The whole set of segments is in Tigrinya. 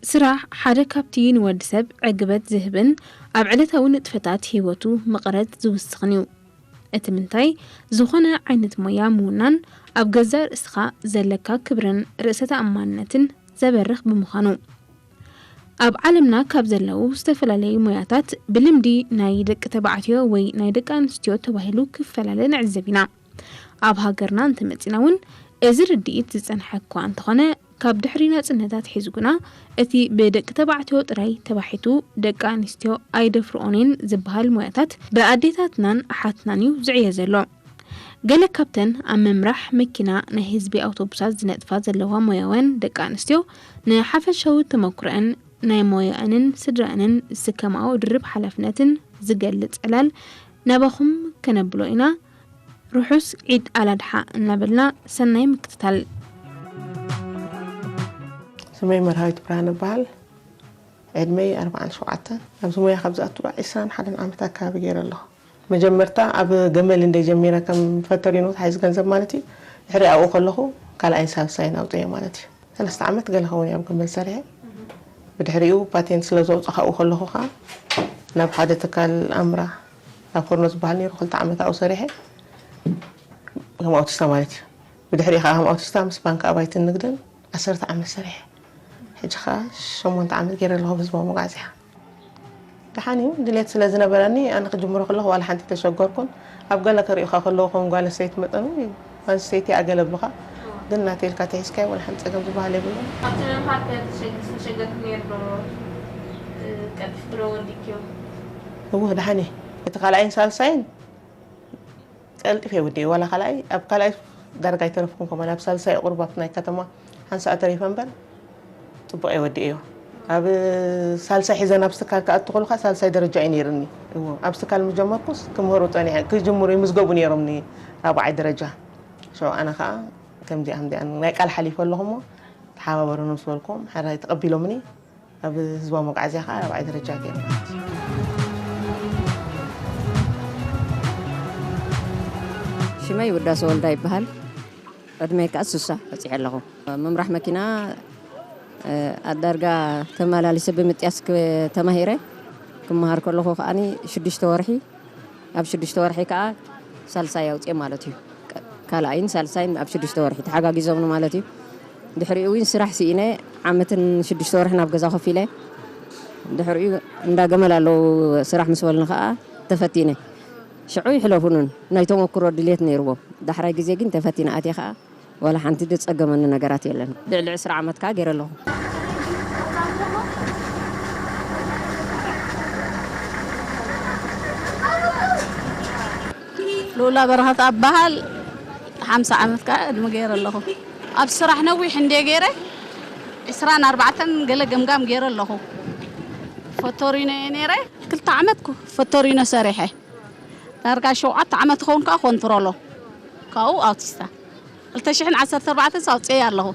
ስራሕ ሓደ ካብቲ ንወዲ ሰብ ዕግበት ዝህብን ኣብ ዕለታዊ ንጥፈታት ህይወቱ መቐረት ዝውስኽን እዩ። እቲ ምንታይ፣ ዝኾነ ዓይነት ሞያ ምውናን ኣብ ገዛእ ርእስኻ ዘለካ ክብርን ርእሰ ተኣማንነትን ዘበርኽ ብምዃኑ። ኣብ ዓለምና ካብ ዘለዉ ዝተፈላለዩ ሞያታት ብልምዲ ናይ ደቂ ተባዕትዮ ወይ ናይ ደቂ ኣንስትዮ ተባሂሉ ክፈላለ ንዕዘብ ኢና። ኣብ ሃገርና እንተመጺና እውን እዚ ርድኢት ዝጸንሐ እኳ እንተኾነ፣ ካብ ድሕሪ ናጽነት ኣትሒዙ ግና እቲ ብደቂ ተባዕትዮ ጥራይ ተባሒቱ ደቂ ኣንስትዮ ኣይደፍርኦን እየን ዝበሃል ሞያታት ብኣዴታትናን ኣሓትናን እዩ ዝዕየ ዘሎ። ገለ ካብተን ኣብ ምምራሕ መኪና ናይ ህዝቢ ኣውቶቡሳት ዝነጥፋ ዘለዋ ሞያውያን ደቂ ኣንስትዮ ንሓፈሻዊ ተመኩሮአን ናይ ሞያኣንን ስድራኣንን ዝስከማኦ ድርብ ሓላፍነትን ዝገልጽ ዕላል ናባኹም ከነብሎ ኢና። ርሑስ ዒድ ኣላድሓ እናበልና ሰናይ ምክትታል። ስመይ መርሃዊት ብርሃን እበሃል። ዕድመይ ኣርባዓን ሸውዓተን። ኣብዚ ሞያ ካብ ዝኣቱ ዒስራን ሓደን ዓመት ኣካባቢ ገይረ ኣለኹ። መጀመርታ ኣብ ገመል እንደ ጀሚረ ከም ፈተሪኖ ተሓይዝ ገንዘብ ማለት እዩ። ድሕሪ ኣብኡ ከለኹ ካልኣይን ሳልሳይን ኣውፅኤ ማለት እዩ። ሰለስተ ዓመት ገለ ኸውን ኣብ ገመል ሰሪሐ። ብድሕሪኡ ፓቴንት ስለ ዘውፅእ ካብኡ ከለኹ ከዓ ናብ ሓደ ትካል ኣምራ ኣብ ኮርኖ ዝበሃል ነይሩ ክልተ ዓመት ኣብኡ ሰሪሐ። ከም ኣውቲስታ ማለት እዩ። ብድሕሪኡ ከዓ ከም ኣውቲስታ ምስ ባንክ ኣባይትን ንግድን ዓሰርተ ዓመት ሰሪሐ። ሕጂ ከዓ ሸሞንተ ዓመት ገይረ ኣለኹ ብህዝባዊ መጓዓዝያ። ደሓን እዩ፣ ድሌት ስለ ዝነበረኒ ኣነ ክጅምሮ ከለኹ ዋላ ሓንቲ ተሸገርኩን። ኣብ ገለ ከርእዩኻ ከለዉ ከም ጓል ኣንስተይቲ መጠን፣ "ውይ፣ ጓል ኣንስተይቲ እያ" ገለ ብሉኻ። ግን ናተይ ኢልካ ተሒዝካዮ ዋላ ሓንቲ ጸገም ዝበሃል የብሉን። ኣብቲ ምምሃር ከ ተሸግ-፣ ዝተሸገርኪ ነይሩ ዶ? እ፣ ቀልጢፍኪ ዶ ወዲእክዮ? እወ፣ ደሓን እየ። እቲ ካልኣይን ሳልሳይን ቀልጢፈ ወዲኤ። ዋላ ካልኣይ፣ ኣብ ካልኣይ ዳርጋ ኣይተረፍኩን። ከማን ኣብ ሳልሳይ ቁሩብ ኣብቲ ናይ ከተማ ሓንሳእ ተሪፈ እምበር፣ ጽቡቕ እየ ወዲኤዮ። ኣብ ሳልሳይ ሒዘ ናብ ትካል ክኣቱ ከለኹ፣ ሳልሳይ ደረጃ እዩ ነይርኒ። እዎ፣ ኣብ ትካል ምስ ጀመርኩስ ክምህሩ ጸኒሐ፣ ክጅምሩ ይምዝገቡ ነይሮምኒ ራብዓይ ደረጃ። ሶ፣ ኣነ ኸኣ ከምዚኣ ከምዚኣ ናይ ቃል ሓሊፈ ኣለኹ እሞ፣ ተሓባበሩኒ ምስ በልኩም፣ ሕራይ ተቐቢሎምኒ። ኣብ ህዝባዊ መጓዓዝያ ኸኣ ራብዓይ ደረጃ ገይረ ማለት እዩ። ሽመይ ውዳሰ ወልዳ ይበሃል። ዕድመይ ከኣ ስሳ በጺሐ ኣለኹ። ምምራሕ መኪና፣ እ፣ ኣብ ዳርጋ ተመላሊሰ ብምጥያስ ክ-፣ ተማሂረ። ክመሃር ከለኹ ከኣኒ ሽዱሽተ ወርሒ፣ ኣብ ሽዱሽተ ወርሒ ከኣ ሳልሳይ ኣውጽኤ ማለት እዩ። ካ-፣ ካልኣይን ሳልሳይን ኣብ ሽዱሽተ ወርሒ ተሓጋጊዞምኒ ማለት እዩ። ድሕሪኡ እውን ስራሕ ስኢነ፣ ዓመትን ሽዱሽተ ወርሕን ኣብ ገዛ ኮፍ ኢለ። ድሕሪኡ እንዳ ገመል ኣለዉ ስራሕ ምስ በሉኒ ከኣ ተፈቲነ። ሽዑ ይሕለፉንን ናይ ተመኩሮ ድሌት ነይርዎም። ዳሕራይ ግዜ ግን ተፈቲነ ኣትየ ከኣ ዋላ ሓንቲ ዝጸገመኒ ነገራት የለን። ልዕሊ ዕስራ ዓመት ከኣ ገይረ ኣለኹ። ሉላ በረኸት ኣበሃል። ሓምሳ ዓመት ከኣ ዕድመ ገይረ ኣለኹ። ኣብ ስራሕ ነዊሕ እንድየ ገይረ፣ ዕስራን ኣርባዕተን ገለ ገምጋም ገይረ ኣለኹ። ፈቶሪኖ እየ ነይረ። ክልተ ዓመት ኩ-፣ ፈቶሪኖ ሰሪሐ። ዳርጋ ሸውዓተ ዓመት ክኸውን ከኣ ኮንትሮሎ። ካብኡ ኣውቲስታ። ክልተ ሽሕን ዓሰርተ ኣርባዕተን ኣውፅኤ ኣለኹ።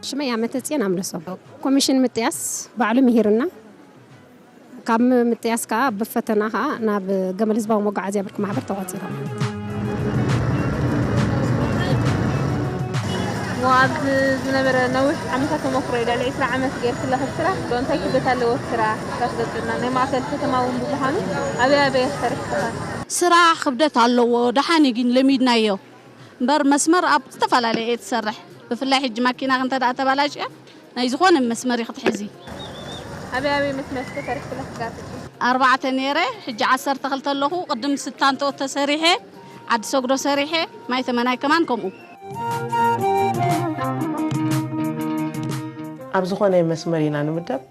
ሽመይ ኣመተ ጽዮን ኣምለሶ። ኮሚሽን ምጥያስ ባዕሉ ምሂርና። ካብ ምጥያስ ከኣ ብፈተና ከኣ ናብ ገመል ህዝባዊ መጓዓዝያ ብርኪ ማሕበር ተቖጺሮም። እሞ ኣብ ዝነበረ ነዊሕ ዓመታት ተመክሮ፣ ልዕሊ ዕስራ ዓመት ጌርክላ ኣብ ስራሕ፣ ዶ እንታይ ክብደት ኣለዎ እቲ ስራሕ? ስራሕ ዘጥና ናይ ማእከል ከተማ እውን ብምዃኑ ኣበይ ኣበይ ሰሪሕክኻ? ስራሕ ክብደት ኣለዎ፣ ደሓን እዩ ግን ለሚድናዮ። እምበር መስመር ኣብ ዝተፈላለየ እየ ትሰርሕ። ብፍላይ ሕጂ ማኪና እንተ ደኣ ተባላሽያ ናይ ዝኾነ መስመር እዩ ክትሕዚ። ኣበይ ኣበይ መስመር ተሰሪሕክላ ክጋር ሕጂ? ኣርባዕተ ነይረ፣ ሕጂ ዓሰርተ ክልተ ኣለኹ። ቅድም ስታንቶ ተሰሪሐ፣ ዓዲ ሰግዶ ሰሪሐ፣ ማይ ተመናይ ከማን ከምኡ። ኣብ ዝኾነ መስመር ኢና ንምደብ።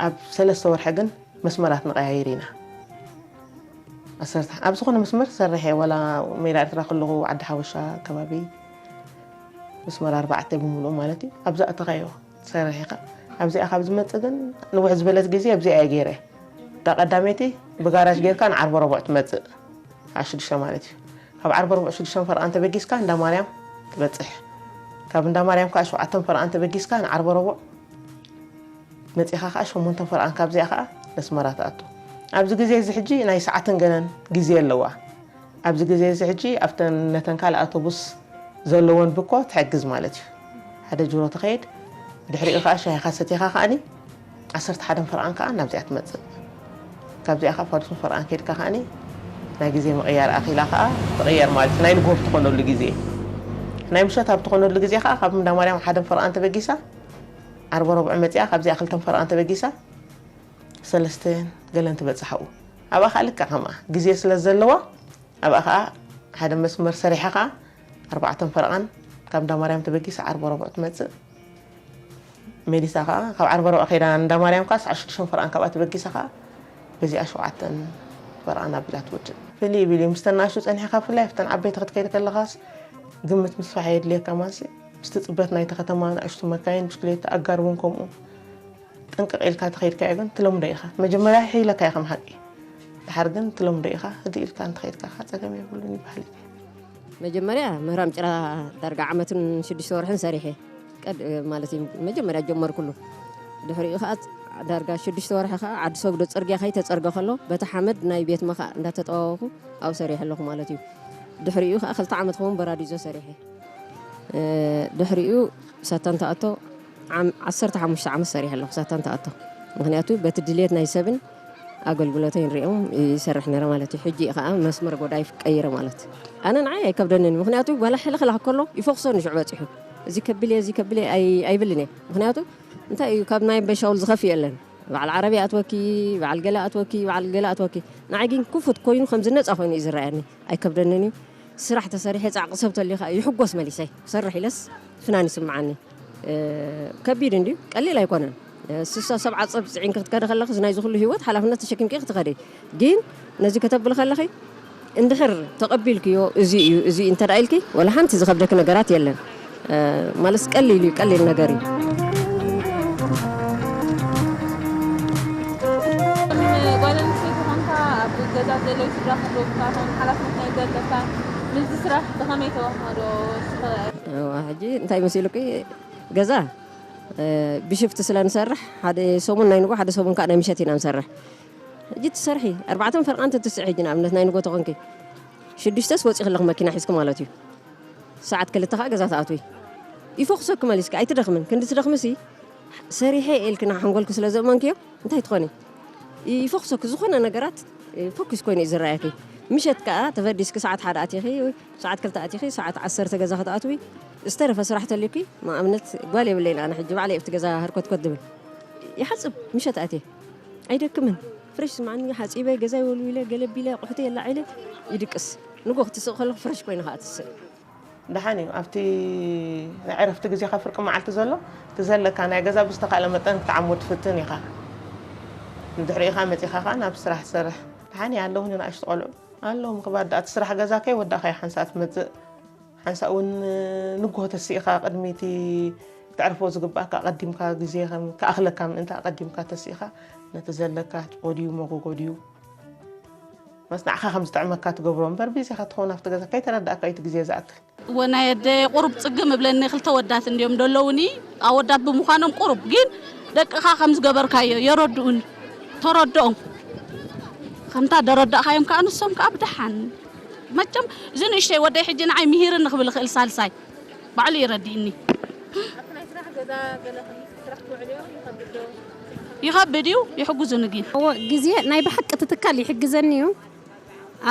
ኣብ ሰለስተ ወርሒ ግን መስመራት ንቐያይር ኢና። ዓሰርተ ኣብ ዝኾነ መስመር ሰሪሐ፣ ዋላ ሜዳ ኤርትራ ከለኹ ዓዲ ሓበሻ ከባቢ መስመር ኣርባዕተ ብምሉኡ ማለት እዩ። ኣብዛ እተኻዮ ሰሪሐ ኢኻ። ኣብዚኣ ካብ ዝመጽእ ግን ንውሕ ዝበለት ግዜ ኣብዚኣ እየ ገይረ። እታ ቀዳመይቲ ብጋራጅ ጌርካ ንዓርቢ ረቡዕ ትመጽእ። ኣብ ሽዱሽተ ማለት እዩ። ካብ ዓርቢ ረቡዕ ሽዱሽተ ፈረቓ እንተበጊስካ እንዳ ማርያም ትበጽሕ። ካብ እንዳ ማርያም ከዓ ሸውዓተ ፈረቓ እንተበጊስካ ንዓርቢ ረቡዕ መጺኻ ከዓ ሸሞንተ ፈረቓን ካብዚኣ ከዓ ነስመራ ትኣቱ። ኣብዚ ግዜ እዚ ሕጂ ናይ ሰዓትን ገለን ግዜ ኣለዋ። ኣብዚ ግዜ እዚ ሕጂ ኣብተን ነተን ካልእ ኣውቶቡስ ዘለወን ብኮ ትሕግዝ ማለት እዩ። ሓደ ጅሮ ትኸይድ፣ ድሕሪኡ ከዓ ሻሂኻ ሰቲኻ ከዓኒ ዓሰርተ ሓደን ፈርቓን ከዓ ናብዚኣ ትመጽእ። ካብዚኣ ከዓ ፋዱስን ፈርቓን ከይድካ ከዓኒ ናይ ግዜ ምቕያር ኣኺላ ከዓ ትቕየር ማለት እዩ። ናይ ንግሆ ብትኾነሉ ግዜ፣ ናይ ምሸት ኣብ ትኾነሉ ግዜ ከዓ ካብ እንዳ ማርያም ሓደን ፈርቓን ተበጊሳ ዓርቦ ረብዑ መጺኣ፣ ካብዚኣ ክልተን ፈርቓን ተበጊሳ ሰለስተን ገለን ትበጽሕ ኣብኡ። ኣብኣ ከዓ ልክዕ ከምኣ ግዜ ስለ ዘለዋ፣ ኣብኣ ከዓ ሓደ መስመር ሰሪሓ ከዓ ኣርባዕተን ፈርቓን ካብ እንዳ ማርያም ተበጊሳ ዓርቦ ረብዑ ትመጽእ። መሊሳ ከዓ ካብ ዓርቦ ረብዑ ከይዳ እንዳ ማርያም ከዓ ሰዓት ሽዱሽተን ፈርቓን ካብኣ ተበጊሳ ከዓ በዚኣ ሸውዓተን ፈርቓን ኣቢላ ትውድእ። ፍልይ ይብል እዩ። ምስተን ንኣሽቱ ጸኒሕካ ብፍላይ ኣብተን ዓበይቲ ክትከይድ ከለኻስ ግምት ምስፋሕ የድልየካ። ማሲ ምስቲ ጽበት ናይቲ ከተማ፣ ንኣሽቱ መካይን፣ ብሽክሌታ፣ ኣጋር እውን ከምኡ። ጥንቅቕ ኢልካ ተኸይድካዮ ግን ትለምዶ ኢኻ። መጀመርያ ይሕይለካ እዩ ከም ሓቂ። ድሓር ግን ትለምዶ ኢኻ። ህድእ ኢልካ እንተኸይድካ ከዓ ጸገም የብሉን ይበሃል። መጀመርያ ምህራም ጭራ ዳርጋ ዓመትን ሽዱሽተ ወርሕን ሰሪሐ። ቀድ-፣ ማለት እዩ መጀመርያ ጀመርኩሉ። ድሕሪኡ ከዓ ዳርጋ ሽዱሽተ ወርሒ ከዓ ዓዲ ሰጉዶ ጽርግያ ከይተጸርገ ከሎ በቲ ሓመድ ናይ ቤት መኻእ እንዳተጠዋወኹ ኣብኡ ሰሪሐ ኣለኹ ማለት እዩ። ድሕሪኡ ከዓ ክልተ ዓመት ክኸውን በራዲዞ ሰሪሐ። እ፣ ድሕሪኡ ሳታን ተኣቶ ዓም-፣ ዓሰርተ ሓሙሽተ ዓመት ሰሪሐ ኣለኹ ሳታን ተኣቶ። ምኽንያቱ በቲ ድልየት ናይ ሰብን ኣገልግሎተይን ሪኦም ይሰርሕ ነይረ ማለት እዩ። ሕጂ ከዓ መስመር ጎዳይፍ ቀይረ ማለት። ኣነ ንዓይ ኣይከብደንን እዩ። ምኽንያቱ ጓላ ሕልኽላኽ ከሎ ይፈኽሶ ንሽዑ በፂሑ። እዚ ከብል እየ፣ እዚ ከብል እየ ኣይ-፣ ኣይብልን እየ። ምኽንያቱ እንታይ እዩ፣ ካብ ናይ በሻውል ዝኸፍእ የለን። በዓል ዓረብያ ኣትወኪ፣ በዓል ገለ ኣትወኪ፣ በዓል ገለ ኣትወኪ። ንዓይ ግን ክፉት ኮይኑ ከምዚ ነፃ ኮይኑ እዩ ዝረኣየኒ። ኣይከብደንን እዩ። ስራሕ ተሰሪሐ ጻዕቂ ሰብ ተልዩ ከዓ ይሕጎስ መሊሰ። ክሰርሕ ኢለስ ፍናን ይስምዓኒ። እ፣ ከቢድ እንድዩ፣ ቀሊል ኣይኮነን። እ፣ ስሳ ሰብዓ ሰብ ጽዒንኪ ክትከዲ ከለኺ ናይዚ ኩሉ ህይወት ሓላፍነት ተሸኪምኪ ክትኸዲ። ግን ነዚ ከተብሊ ከለኺ እንድሕር ተቐቢልክዮ፣ እዚ እዩ፣ እዚ እዩ እንተ ደኣ ኢልኪ፣ ወላ ሓንቲ ዝኸብደኪ ነገራት የለን። እ፣ ማለትስ ቀሊል እዩ፣ ቀሊል ነገር እዩ። ጓል ኣንስተይቲ ኾንካ ኣብ ገዛ ዘለዉ ስድራ ክህልውካ ኾን ሓላፍነት ናይ ዘለካ ምስዚ ስራሕ ብኸመይ ተዋህዶ? እዋ፣ ሕጂ እንታይ መሲሉኪ? ገዛ፣ እ፣ ብሽፍቲ ስለ ንሰርሕ፣ ሓደ ሰሙን ናይ ንጎ፣ ሓደ ሰሙን ከዓ ናይ ምሸት ኢና ንሰርሕ። ሕጂ ትሰርሒ፣ ኣርባዕተን ፈርቓን ትትስዒ፣ ሕጂ ንኣብነት ናይ ንጎ ተኾንኪ፣ ሽዱሽተስ ወፂኺ ኣለኺ መኪና ሒዝኪ ማለት እዩ። ሰዓት ክልተ ከዓ ገዛ ትኣትዊ። ይፈኹሰኪ መሊስኪ፣ ኣይትደኽምን። ክንዲ ትደኽምሲ፣ ሰሪሐ እየ ኢልኪ ንሓንጎልኪ ስለ ዘእመንክዮ፣ እንታይ ትኾኒ? ይፈኹሰኪ፣ ዝኾነ ነገራት፣ እ፣ ፎኪስ ኮይኑ እዩ ዝረኣየኪ። ምሸት ከዓ ተፈዲስኪ ሰዓት ሓደ ኣቲኺ፣ ሰዓት ክልተ ኣቲኺ፣ ሰዓት ዓሰርተ ገዛ ክትኣትዊ፣ ዝተረፈ ስራሕ ተልዩኪ፣ ንኣብነት ጓል የብለይን ኣነ ሕጂ ባዕለይ ኣብቲ ገዛ ህርኮትኮት ድብል። ይሓጽብ፣ ምሸት ኣትየ። ኣይደክምን። ፍሬሽ ስምዓኒ፣ ሓጺበ፣ ገዛይ ወልዊለ፣ ገለቢለ፣ ኣቑሑተይ የላዒለ፣ ይድቅስ። ንጎ ክትስእ ከለኹ ፍሬሽ ኮይነ ከዓ ትስእ። ደሓን እዩ። ኣብቲ ናይ ዕረፍቲ ግዜኻ ፍርቂ መዓልቲ ዘሎ፣ እቲ ዘለካ ናይ ገዛ ብዝተኻእለ መጠን ክትዓሞ ትፍትን ኢኻ። ንድሕሪኡ ኸኣ መጺኻ ኸኣ ናብ ስራሕ ትሰርሕ። ደሓን እዩ፣ ኣለዉኒ ንኣሽቱ ቖልዑ። ኣለዉ ምኽባር ደኣ፣ እቲ ስራሕ ገዛ ከይወዳእካዮ ሓንሳእ ትመጽእ። ሓንሳእ እውን ንግሆ ተሲእኻ ቅድሚ እቲ ክተዕርፎ ዝግባእካ ኣቐዲምካ ግዜ ከም ክኣኽለካ ምእንቲ ኣቐዲምካ ተሲእኻ ነቲ ዘለካ ጭቆ ድዩ መጎጎ ድዩ መስ ንዓኻ ከም ዝጥዕመካ ትገብሮ እምበር፣ ቢዚ ኢኻ ትኸውን ኣብቲ ገዛ፣ ከይተረዳእካ እዩ እቲ ግዜ ዝኣክል። እወ፣ ናይ ኣደ ቁሩብ ጽግም እብለኒ፣ ክልተ ወዳት እንድዮም ደለዉኒ። ኣወዳት ብምዃኖም ቁሩብ ግን ደቅኻ ከም ዝገበርካዮ የረድኡኒ። ተረድኦም። ከምታ ደረዳእካዮም ከኣ ንሶም ከኣ ብደሓን። መቸም እዚ ንእሽተይ ወደይ ሕጂ ንዓይ ምሂርኒ ክብል ይኽእል ሳልሳይ። ባዕሉ ይረድእኒ። ኣብቲ ናይ ስራሕ ገዛ ገለ ከም ስራሕ ትውዕልዮ ይኸብድ ዶ? ይኸብድ እዩ፣ ይሕግዙኒ ግን። እወ፣ ግዜ ናይ ብሓቂ ትትካል ይሕግዘኒ እዩ።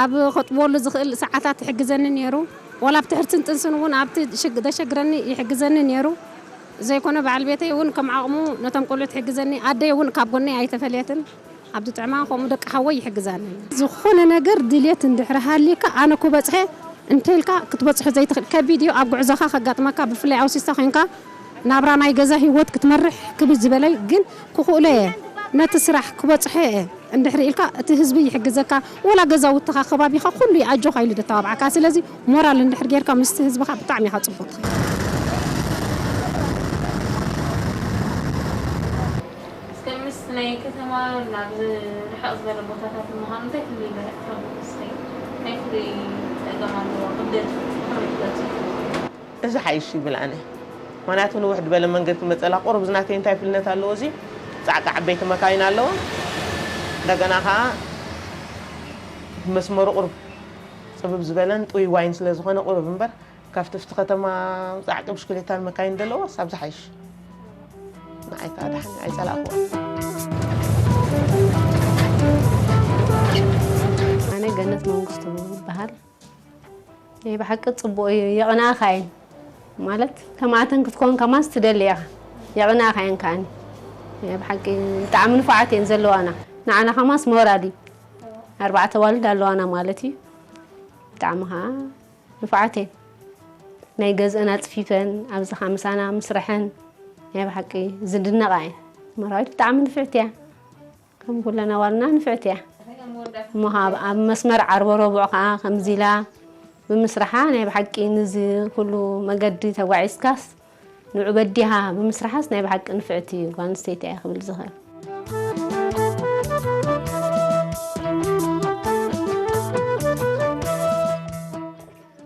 ኣብ ከጥብወሉ ዝኽእል ሰዓታት ይሕግዘኒ ነይሩ። ዋላ ኣብቲ ሕርስን ጥንስን እውን ኣብቲ ሽግ-፣ ዘሸግረኒ ይሕግዘኒ ነይሩ። ዘይኮነ በዓል ቤተይ እውን ከም ዓቕሙ ነቶም ቆልዑት ይሕግዘኒ። ኣደይ እውን ካብ ጎነይ ኣይተፈለየትን። ኣብ ዝጥዕማ ከምኡ ደቂ ሓወይ ይሕግዛኒ። ዝኾነ ነገር ድልየት እንድሕር ሃልዩካ ኣነ ክበጽሐ እንተኢልካ ክትበጽሖ ዘይትኽእል ከቢድ እዩ። ኣብ ጉዕዞኻ ከጋጥመካ ብፍላይ ኣውቲስታ ኮይንካ ናብራ ናይ ገዛ ህይወት ክትመርሕ ክብድ ዝበለ ግን ክኽእሎ እየ። ነቲ ስራሕ ክበጽሖ እየ እንድሕር ኢልካ እቲ ህዝቢ ይሕግዘካ። ወላ ገዛውትኻ ከባቢኻ ኩሉ እዩ ኣጆኻ ኢሉ ደተባብዓካ። ስለዚ ሞራል እንድሕር ጌርካ ምስቲ ህዝብኻ ብጣዕሚ ኢኻ ጽቡቕ ትኸውን። እስከ ምስ ናይ ከተማ ናብ ርሕቕ ዝበለ ቦታታት ምዃኑ እንታይ ፍልይ ይበሃል? እስከ እንታይ ፍልይ ጸገም ኣለዎ? ክብደት ከመይ ትገልጾ? እዚ ሓይሽ ይብል ኣነ። ምኽንያቱ ንውሕ ዝበለ መንገዲ ትመጸላ ቁሩብ ዝናተይ እንታይ ፍልነት ኣለዎ? እዚ ጻዕቂ ዓበይቲ መካይን ኣለዎ። እንደገና ከኣ መስመሩ ቁሩብ ቅብብ ዝበለን ጥውይ ዋይን ስለ ዝኾነ ቅብብ እምበር፣ ካብቲ ኣብቲ ከተማ ጻዕቂ ብሽክሌታን መካይን ዘለዎስ ኣብ ዝሓይሽ። ንዓይ ከኣ ደሓን ኣይጸላእክዎ። ኣነ ገነት መንግስቱ ይበሃል። ናይ ብሓቂ ጽቡቕ እዩ፣ የቕንኣኻ እየን። ማለት ከማእተን ክትኮን ከማስ ትደሊ ኢኻ። የቕንኣኻ እየን ከኣኒ። ናይ ብሓቂ ብጣዕሚ ንፉዓት እየን ዘለዋና። ንዓና ከማስ ሞራል እዩ። ኣርባዕተ ኣዋልድ ኣለዋና ማለት እዩ። ብጣዕሚ ኸዓ ንፉዓት እየን። ናይ ገዝአን ኣጽፊፈን፣ ኣብዚ ኸዓ ምሳና ምስረሐን ናይ ብሓቂ ዝድነቓ እየን። መራዊት ብጣዕሚ ንፍዕቲ እያ። ከም ኩለን ኣዋልና ንፍዕቲ እያ። እሞ ኣብ፣ ኣብ መስመር ዓርበ ረቡዕ ከኣ ከምዚ ኢላ ብምስራሓ ናይ ብሓቂ ንዚ ኩሉ መገዲ ተጓዒዝካስ ንዑ በዲሃ ብምስራሓስ ናይ ብሓቂ ንፍዕቲ ጓል ኣንስተይቲ እያ ክብል ዝኽእል።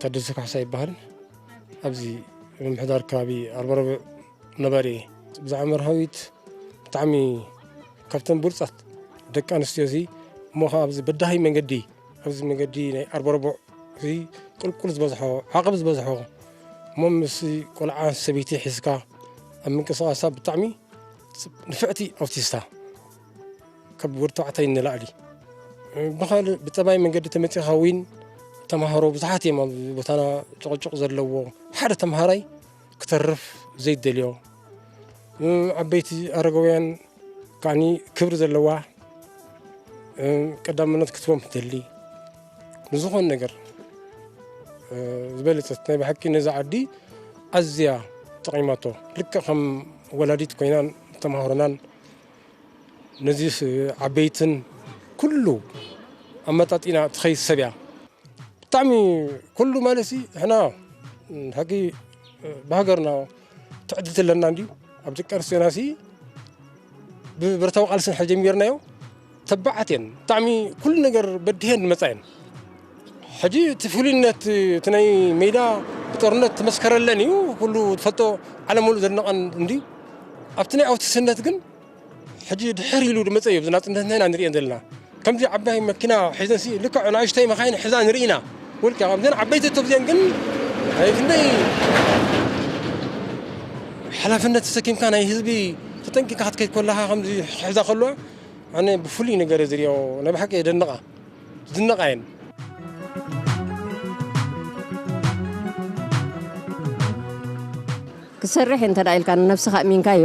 ታደሰ ካሕሳ ይበሃል። ኣብዚ ምምሕዳር ከባቢ ኣርበረቡዕ ነባሪ እየ። ብዛዕባ መርሃዊት ብጣዕሚ ካብተን ብሉጻት ደቂ ኣንስትዮ እዚ፣ እሞ ኸዓ ኣብዚ በዳሂ መንገዲ፣ ኣብዚ መንገዲ ናይ ኣርበረቡዕ እዚ ቁልቁል ዝበዝሖ፣ ዓቐብ ዝበዝሖ፣ እሞ ምስ ቆልዓ ሰበይቲ ሒዝካ ኣብ ምንቅስቓሳ ብጣዕሚ ንፍዕቲ ኣውቲስታ፣ ካብ ወዲ ተባዕታይ ንላዕሊ። ብኻልእ ብጠባይ መንገዲ ተመጺኻ እውን ተምሃሮ ብዙሓት እዮም ኣብ ቦታና ጭቕጭቕ ዘለዎ። ሓደ ተምሃራይ ክተርፍ ዘይደልዮ፣ ዓበይቲ ኣረጋውያን ከኣኒ ክብሪ ዘለዋ፣ ቀዳምነት ክትቦም ትደሊ። ንዝኾነ ነገር ዝበለጸት ናይ ብሓቂ ነዛ ዓዲ ኣዝያ ጠቒማቶ። ልክዕ ከም ወላዲት ኮይናን ተምሃሮናን ነዚ ስ-፣ ዓበይትን ኩሉ ኣመጣጢና ትኸይድ ሰብ እያ። ብጣዕሚ ኩሉ ማለት ሲ፣ ንሕና ሓቂ ብሃገርና ትዕድልቲ ኣለና እንድዩ። ኣብ ደቂ ኣንስትዮና ሲ ብብረታዊ ቃልሲ ንሕና ጀሚርናዮ። ተባዓት እየን። ብጣዕሚ ኩሉ ነገር በዲሄን ዝመጻ እየን። ሕጂ እቲ ፍሉይነት እቲ ናይ ሜዳ ብጦርነት ተመስከረለን እዩ። ኩሉ ትፈልጦ ዓለም ሙሉእ ዘድነቐን እንድዩ። ኣብቲ ናይ ኣውቲስነት ግን ሕጂ ድሕር ኢሉ ዝመጸ እዩ። ኣብዚ ናጽነትና ኢና ንርእየን ዘለና። ከምዚ ዓባይ መኪና ሒዘን ሲ ልክዕ ንኣሽተይ መኻይን ሒዛ ንርኢ ኢና። ውልቀ ከምዘን ዓበይቲ ተብዚአን ግን፣ ኣይ ክንደይ ሓላፍነት ተሰኪምካ ናይ ህዝቢ ተጠንቂቕካ ክትከይድ ከለኻ ከምዚ ክሕዛ ከለዋ፣ ኣነ ብፍሉይ ነገር እየ ዝሪኦ። ናይ ብሓቂ የደንቓ። ዝድነቓ እየን። ክሰርሕ እንተ ደኣ ኢልካ ንነብስኻ ኣእሚንካዮ፣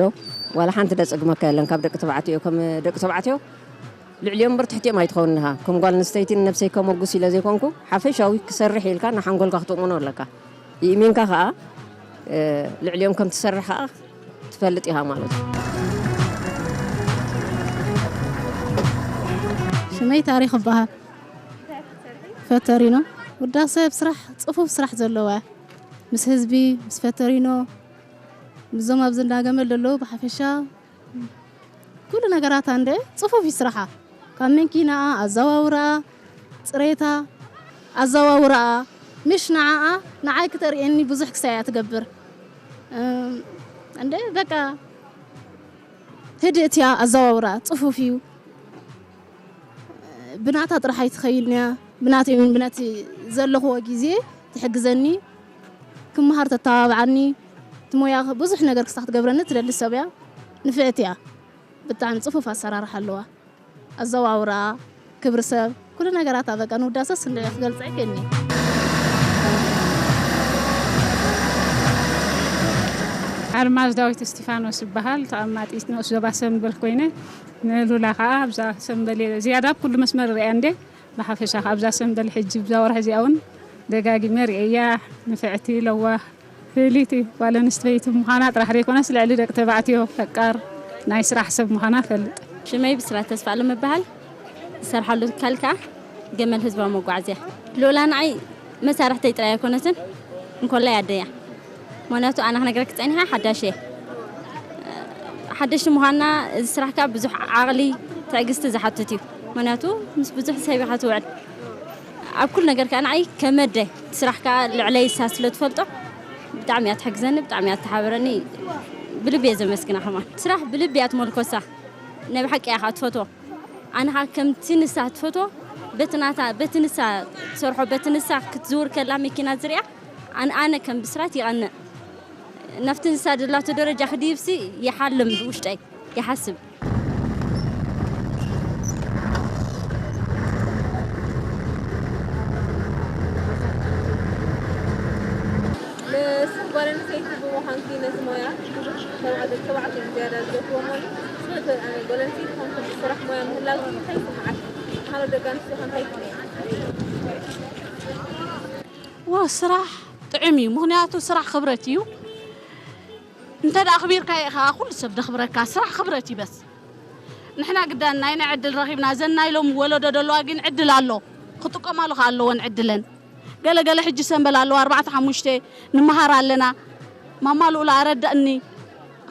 ዋላ ሓንቲ ደጸግመካ የለን። ካብ ደቂ ተባዕትዮ፣ ከም ደቂ ተባዕትዮ ልዕሊኦም እምበር ትሕቲኦም ኣይትኸውን ኢኻ። ከም ጓል ኣንስተይቲ ንነብሰይ ከመጉስ ኢለ ዘይኮንኩ፣ ሓፈሻዊ ክሰርሕ ኢልካ ንሓንጎልካ ክትእምኖ ኣለካ። ይእሚንካ ኸኣ፣ እ፣ ልዕሊኦም ከም ትሰርሕ ኸኣ ትፈልጥ ኢኻ ማለት እዩ። ሽመይ ታሪኽ እበሃል። ፈተሪኖ ውዳሰ ኣብ ስራሕ፣ ጽፉፍ ስራሕ ዘለዋ፣ ምስ ህዝቢ፣ ምስ ፈተሪኖ፣ ምስዞም ኣብዚ እንዳገመል ዘለዉ ብሓፈሻ ኩሉ ነገራታ እንደ ጽፉፍ እዩ ስራሓ። ካብ መንኪናኣ፣ ኣዘዋውራኣ፣ ጽሬታ፣ ኣዘዋውራኣ፣ ምሽ ንዓኣ፣ ንዓይ ክተርእየኒ ብዙሕ ክሳይ እያ ትገብር። እም፣ እንደ በቃ ህድእት እያ፣ ኣዘዋውራኣ ጽፉፍ እዩ። ብናታ ጥራሕ ኣይትኸይድን እያ። ብናተይ እውን ብነቲ ዘለኽዎ ግዜ ትሕግዘኒ፣ ክመሃር ተተባብዓኒ፣ እቲ ሞያ ብዙሕ ነገር ክስታ ክትገብረኒ ትደሊ ሰብ እያ። ንፍዕቲ እያ። ብጣዕሚ ጽፉፍ ኣሰራርሓ ኣለዋ። ኣዘዋውራ፣ ክብሪ ሰብ፣ ኩሉ ነገራታ በቃ ንውዳሰስ እንደ ክገልጸ ኣይክእልኒ። ኣልማዝ ዳዊት እስቲፋኖስ ይበሃል። ተቐማጢት ንኡስ ዞባ ሰምበል ኮይነ፣ ንሉላ ኸዓ ኣብዛ ሰምበል እየ። ዝያዳ ኣብ ኩሉ መስመር ርእያ እንደ፣ ብሓፈሻ ኸዓ ኣብዛ ሰምበል ሕጂ፣ ብዛ ወርሒ እዚኣ እውን ደጋጊመ ርእየያ። ንፍዕቲ፣ ለዋህ፣ ፍልይቲ ጓል ኣንስተይቲ ምዃና ጥራሕ ዘይኮነስ፣ ልዕሊ ደቂ ተባዕትዮ ፈቃር ናይ ስራሕ ሰብ ምዃና እፈልጥ። ሽመይ ብስራት ተስፋኣለም እበሃል። ዝሰርሓሉ ትካል ከኣ ገመል ህዝባዊ መጓዓዝያ። ሉላ ንዓይ መሳርሕተይ ጥራይ ኣይኮነትን፣ እንኮላይ ኣደያ። ምኽንያቱ ኣነ ክነግረኪ ጸኒሐ ሓዳሽ እየ። ሓደሽቲ ምዃንና እዚ ስራሕ ከኣ ብዙሕ ዓቕሊ፣ ትዕግስቲ ዝሓትት እዩ። ምኽንያቱ ምስ ብዙሕ ሰብ ኢኻ ትውዕል። ኣብ ኩሉ ነገር ከኣ ንዓይ ከም ኣደ እቲ ስራሕ ከኣ ልዕለይ እሳ ስለ ትፈልጦ ብጣዕሚ እያ ትሕግዘኒ፣ ብጣዕሚ እያ ትሓብረኒ። ብልቢ እየ ዘመስግና ከማን። ስራሕ ብልቢ እያ ትመልኮሳ። ናይ ብሓቂ እያ ከኣ ትፈትዎ። ኣነ ኸኣ ከምቲ ንሳ ትፈትዎ በቲ ናታ በቲ ንሳ ትሰርሖ በቲ ንሳ ክትዝውር ከላ መኪና ዝሪኣ ኣን- ኣነ ከም ብስራት ይቐንእ። ናብቲ ንሳ ደላቶ ደረጃ ክድይብሲ ይሓልም ብውሽጠይ ይሓስብ። ንስኺ ጓል ኣንስተይቲ ብምዃንኪ ነዚ ሞያ ብዙሕ ተባዕትዮ ዝያዳ ዝገትዎ እሞ ንስኺ ጓል ኣንስተይቲ ኮንኪ ስራሕ ሞያ ምህላውኪ እንታይ ይስምዓኪ? ንኻልኦት ደቂ ኣንስትዮ ከ እንታይ ትብልየን? ዋ ስራሕ ጥዑም እዩ። ምኽንያቱ ስራሕ ክብረት እዩ። እንተ ደኣ ኣኽቢርካዮ ኢኻ ኩሉ ሰብ ደኽብረካ። ስራሕ ክብረት እዩ በስ። ንሕና ግዳን ናይና ዕድል ረኺብና። እዘን ናይ ሎም ወለዶ ደለዋ ግን ዕድል ኣሎ። ክጥቀማሉ ከ ኣለወን ዕድለን። ገለ ገለ ሕጂ ሰንበል ኣለዋ ኣርባዕተ ሓሙሽተ ንመሃር ኣለና። ማማ ልኡላ ኣረዳእኒ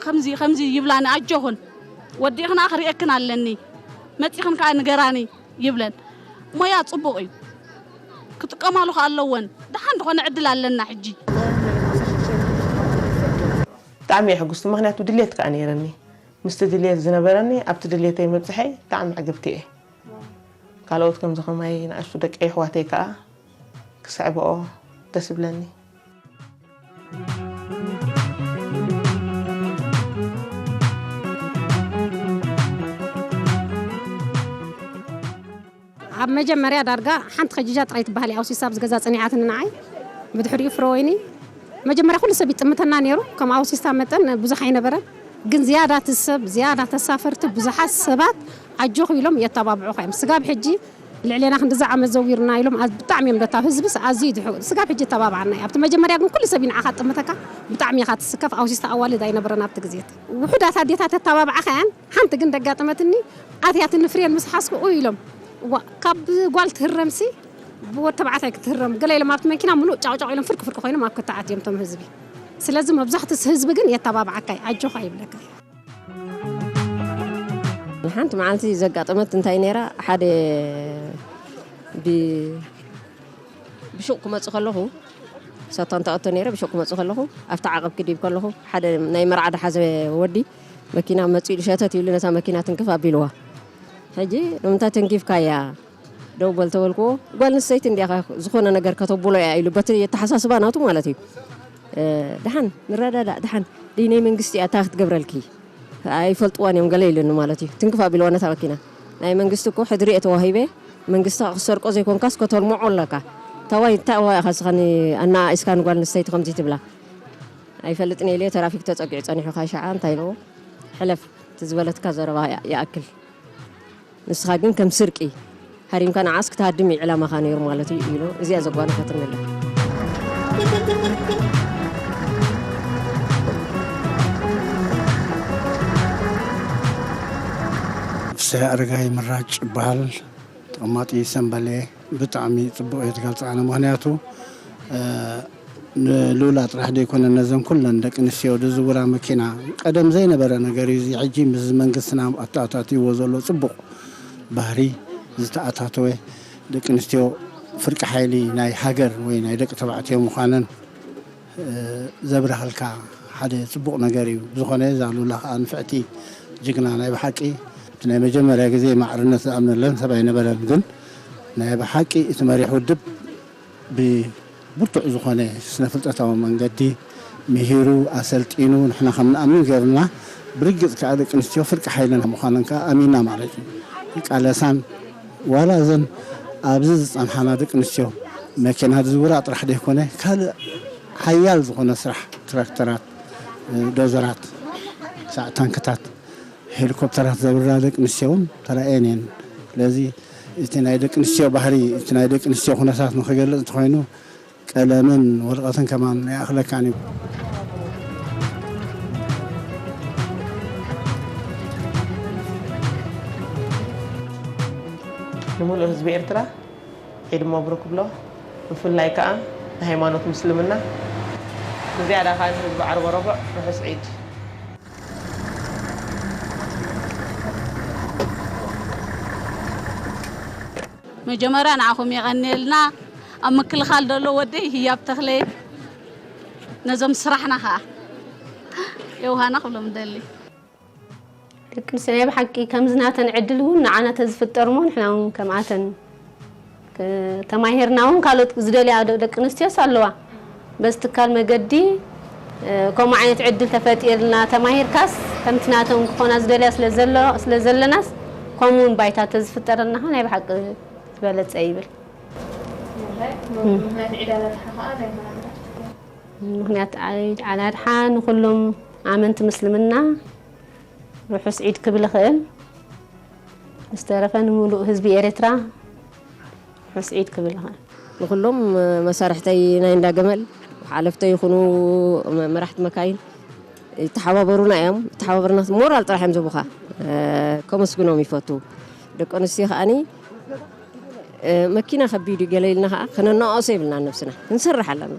ከምዚ ከምዚ ይብላኒ ኣጆኽን ወዲእኽና ክርእየክን ኣለኒ መጺኽን ከኣ ንገራኒ ይብለን። ሞያ ጽቡቕ እዩ። ክጥቀማሉ ከ ኣለወን። ደሓን ዝኾነ ዕድል ኣለና ሕጂ። ብጣዕሚ እየ ሕጉስቲ ምኽንያቱ ድሌት ከዓ ነይረኒ ምስቲ ድሌት ዝነበረኒ ኣብቲ ድሌተይ ምብፅሐይ ብጣዕሚ ዕግብቲ እየ ካልኦት ከምዚ ከማይ ንኣሽቱ ደቂ ኣሕዋተይ ከዓ ክስዕብኦ ደስ ይብለኒ ኣብ መጀመርያ ዳርጋ ሓንቲ ከጂጃ ጥራይ ትበሃል እያ ኣውሲሳ ኣብዚ ገዛ ጸኒሓትኒ ንዓይ። ብድሕሪኡ ፍረወይኒ። መጀመርያ ኩሉ ሰብ ይጥምተና ነይሩ። ከም ኣውሲሳ መጠን ብዙሕ ኣይነበረን። ግን ዝያዳ እቲ ሰብ፣ ዝያዳ ተሳፈርቲ፣ ብዙሓት ሰባት ኣጆኹ ኢሎም የተባብዑኻ እዮም። ስጋብ ሕጂ ልዕሌና ክንድዚ ዓመት ዘዊርና ኢሎም ኣዝ- ብጣዕሚ እዮም ደታ ህዝብስ ኣዝዩ ድሑ ስጋብ ሕጂ ተባብዓና እዩ። ኣብቲ መጀመርያ ግን ኩሉ ሰብ ይንዓኻ ጥምተካ ብጣዕሚ ኢኻ ትስከፍ ኣውሲስታ ኣዋልድ ኣይነበረን ኣብቲ ግዜ እቲ ውሑዳት ኣዴታት ተተባብዓኻ እያን ሓንቲ ግን ደጋጠመትኒ ኣትያትኒ ፍሬን ምስ ሓዝኩ ኡ ኢሎም ዋ ካብ ጓል ትህረምሲ ብወድ ተባዕታይ ክትህረም ገለ ኢሎም ኣብቲ መኪና ምሉእ ጫቕጫቕ ኢሎም ፍርቂ ፍርቂ ኮይኖም ኣብ ክተዓት እዮም ቶም ህዝቢ ስለዚ መብዛሕትስ ህዝቢ ግን የተባብዓካ እዩ ኣጆኻ ይብለካ እዩ ሓንቲ መዓልቲ ዘጋጠመት እንታይ ነይራ ሓደ ብ ብሹቕ ክመጽእ ከለኹ ሳታ እንተኣቶ ነይረ ብሹቕ ክመጽእ ከለኹ ኣብቲ ዓቐብ ክድይብ ከለኹ ሓደ ናይ መርዓ ድሓዘ ወዲ መኪና መጺኡ ኢሉ ሸተት ኢሉ ነታ መኪና ትንክፍ ኣቢልዋ ሕጂ ንምንታይ ተንኪፍካያ ደው በል ተበልክዎ ጓል ንስተይቲ እንዲያ ዝኾነ ነገር ከተብሎ እያ ኢሉ በቲ የተሓሳስባ ናቱ ማለት እዩ ደሓን ንረዳዳእ ደሓን ደይ ናይ መንግስቲ እያ እታ ክትገብረልኪ ኣይፈልጥዋን እዮም ገለ ኢሉኒ ማለት እዩ ትንክፍ ኣቢልዋ ነታ መኪና ናይ መንግስቲ እኮ ሕድሪ እየ ተዋሂበ መንግስቲ ክሰርቆ ዘይኮንካስ ከተልምዖ ኣለካ ታዋይ እንታይ ኣዋ ኢኻ ስኻ ኣናኣኢስካ ንጓል ንስተይቲ ከምዚ ትብላ ኣይፈልጥን እየ ኢለ ተራፊክ ተፀጊዑ ፀኒሑ ካሻዓ እንታይ ኢልዎ ሕለፍ እቲ ዝበለትካ ዘረባ ይኣክል ንስኻ ግን ከም ስርቂ ሃሪምካ ንዓስ ክትሃድም እዩ ዕላማኻ ነይሩ ማለት እዩ ኢሉ እዚኣ ዘጓነፈትኒ ኣላ ፍስሐ ኣረጋይ ምራጭ ይበሃል ተቐማጢ ሰንበሌ ብጣዕሚ ፅቡቕ እየ ትገልፃ ኣነ ምክንያቱ ንሉላ ጥራሕ ዘይኮነ ነዘን ኩለን ደቂ ኣንስትዮ ዝዝውራ መኪና ቀደም ዘይነበረ ነገር እዩ እዚ ሕጂ ምስ መንግስትና ኣተኣታትይዎ ዘሎ ፅቡቕ ባህሪ ዝተኣታተወ ደቂ ኣንስትዮ ፍርቂ ሓይሊ ናይ ሃገር ወይ ናይ ደቂ ተባዕትዮ ምዃነን ዘብርሃልካ ሓደ ፅቡቕ ነገር እዩ። ብዝኾነ እዛ ሉላ ከዓ ንፍዕቲ ጅግና ናይ ብሓቂ እቲ ናይ መጀመርያ ግዜ ማዕርነት ዝኣምነለን ሰብ ኣይነበረን። ግን ናይ ብሓቂ እቲ መሪሕ ውድብ ብብርቱዕ ዝኾነ ስነ ፍልጠታዊ መንገዲ ምሂሩ ኣሰልጢኑ ንሕና ከም ንኣምን ገይሩና ብርግፅ ከዓ ደቂ ኣንስትዮ ፍርቂ ሓይልና ምዃነን ከዓ ኣሚንና ማለት እዩ። ይቃለሳን ዋላ እዘን ኣብዚ ዝፀንሓና ደቂ ኣንስትዮ መኪና ዝዝውራ ጥራሕ ዘይኮነ ካልእ ሓያል ዝኾነ ስራሕ ትራክተራት፣ ዶዘራት፣ ክሳዕ ታንክታት፣ ሄሊኮፕተራት ዘብርራ ደቂ ኣንስትዮ እውን ተራእየን እየን። ስለዚ እቲ ናይ ደቂ ኣንስትዮ ባህሪ እቲ ናይ ደቂ ኣንስትዮ ኩነታት ንክገልፅ እንተኮይኑ ቀለምን ወረቐትን ከማን ኣይኣኽለካን እዩ። ንምሉእ ህዝቢ ኤርትራ ዒድ መብሩክ ብሎ፣ ብፍላይ ከኣ ንሃይማኖት ምስልምና፣ ብዝያዳ ከኣ ንህዝቢ ዓርበ ረቡዕ ርሑስ ዒድ። መጀመርያ ንዓኹም የቐንየልና ኣብ ምክልኻል ዘሎ ወደይ ህያብ ተኽለ ነዞም ስራሕና ኸዓ የውሃና ክብሎም ደሊ ደቂ ኣንስትዮ ናይ ብሓቂ ከምዚ ናተን ዕድል እውን ንዓና ተዝፍጠር እሞ ንሕና እውን ከምኣተን ተማሂርና እውን ካልኦት ዝደልያ ደቂ ኣንስትዮስ ኣለዋ። በዚ ትካል መገዲ ከምኡ ዓይነት ዕድል ተፈጢርልና፣ ተማሂርካስ ከምቲ ናቶም ክኾና ዝደልያ ስለ ዘለናስ፣ ከምኡ እውን ባይታ ተዝፍጠረልና ናይ ብሓቂ ዝበለፀ ይብል። ምክንያት ዒድ ኣላድሓ ንኩሎም ኣመንቲ ምስልምና ርሑስ ዒድ ክብል እኽእል። ዝተረፈ ንምሉእ ህዝቢ ኤርትራ ርሑስ ዒድ ክብል እኽእል። ንኩሎም መሳርሕተይ ናይ እንዳ ገመል ሓለፍተይ ይኹኑ፣ መራሕቲ መካይን ይተሓባበሩና እዮም። ይተሓባበሩና፣ ሞራል ጥራሕ እዮም ዝቡኻ። ከመስግኖም ይፈቱ። ደቂ ኣንስትዮ ከዓኒ መኪና ከቢድ እዩ ገለ ኢልና ከዓ ከነናኣእሶ የብልና፣ ነብስና ክንሰርሕ ኣለና።